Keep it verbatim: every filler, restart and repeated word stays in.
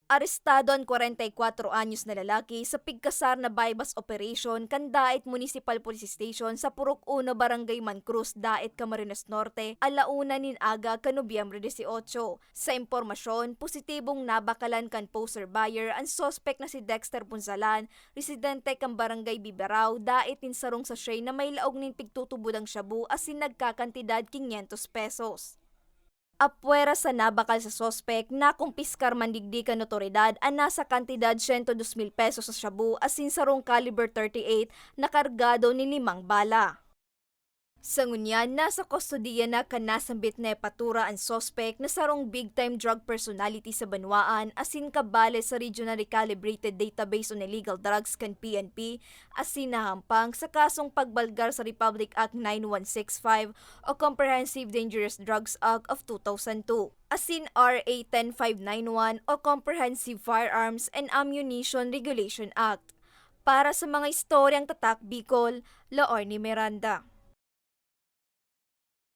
Arestado an kwarenta y kwatro anyos na lalaki sa pigkasar na buy-bust operation kan Daet Municipal Police Station sa Purok Uno, Barangay Mancruz, Daet, Camarines Norte, ala una nin aga kan Nobyembre dieciocho. Sa impormasyon, positibong nabakalan kan poser buyer an suspek na si Dexter Punsalan, residente kan Barangay Biberao, Daet, nin sarong sachet na may laog nin pigtutubodang shabu asin nagkakantidad quinientos pesos. Apwera sa nabakal sa suspek, nakumpiskar man digdi kan otoridad an nasa kantidad siyento dos mil pesos sa shabu asin sarong caliber thirty-eight na kargado nin limang bala. Sa ngunyan, nasa kustodiya na kan nasambit na hepatura an suspek na sarong big-time drug personality sa banwaan asin kabale sa Regional Recalibrated Database on Illegal Drugs kan P N P, asin nahampang sa kasong pagbalgar sa Republic Act nine one six five o Comprehensive Dangerous Drugs Act of two thousand two, asin R A ten five nine one o Comprehensive Firearms and Ammunition Regulation Act. Para sa mga istoryang Tatak Bicol, Laorne Miranda.